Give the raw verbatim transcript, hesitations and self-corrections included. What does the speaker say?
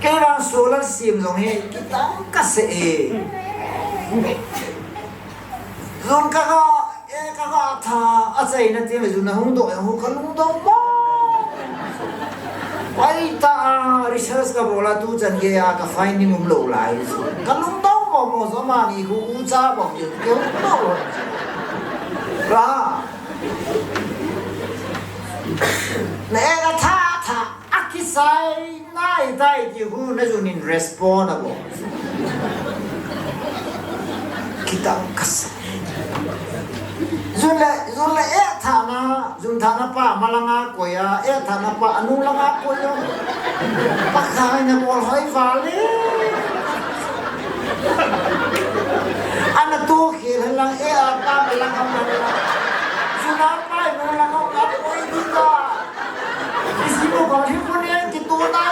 Kei vang solar sem jong hi kitang kasa e. Jun ka ga, e ka ga tha, achaina teng le jun ahung doh, ahung kalungdong mo. Pai ta a research kabol a tuchan gei a ka finding umlou lai. Kalungdong mo mo jong amani khu ucha bang jun ke umlou. Ra. Na e ka tha tha. Akisai nai tai ti hu na jun in respond abo. Kitang kasa. Jun le, jun le e thana, jun thana pa malanga koya, e thana pa anung langa koya. Pa khai na bol hoi vale. Ana to khel lang e a pa malanga malanga. Jun a pa malanga koi di ta. Isi mo kong hi pun e kito na.